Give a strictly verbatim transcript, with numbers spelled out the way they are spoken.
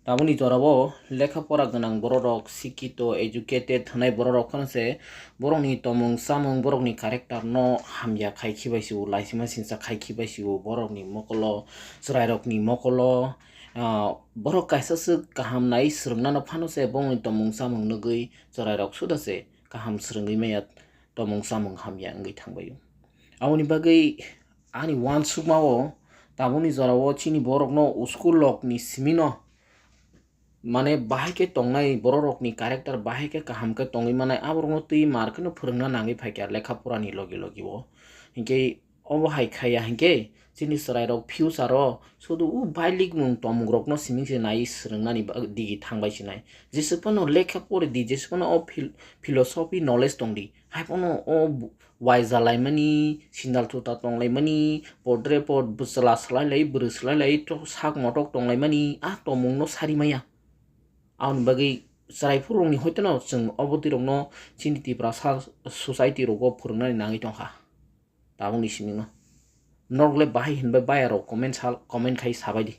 Taboni jorao lekha pora gwnang bororok, sikito, educated hwnai bororok phano se borokni tomung chamung, borokni character no hamya khai khibai sio, laisima sinsa khai khibai sio, borokni mokolo, chwrairokni mokolo, ah, borok kaisa swk kaham nai swrwngnano phano se bongni tomung chamung nugwi chwrairok suda se kaham swrwngwi maya, tomung chamung hamya wngwi thangbaio. Aboni bagwi ani uansukmao taboni jorao chini borokno school rokni simino mane bahai khe tongnai, bororokni character bahai khe kaham khe tongwi manai, aborokno twi mar kheno phwrwngna nangwi phaikha lekha porani logi logi o. Hinkhe obo hai khaiya hinkhe chini chwrairok future o sudu o bailikmung tomungrokno siming se nai swrwngnani ba-, digi thangbai sinai. Jesuk phano lekha pori di, jesuk phano o phil-, philosophy knowledge tong di, hai phano o bu-, waija laimani, sindal chuta tong laimani, podre pod bwchwla swlai lai, bwrwi swlai lai, to sak motok tong laimani, a tomungno sari maya. Aboni bagwi chwrai phururokni hoiteno chwng obo twi rokno chini Tiprasa society rogo phwrwngnani nangwi tongkha. Tabukni simi no. Norok le bahai hinbai baya rok comment sal-, comment khai sabai di.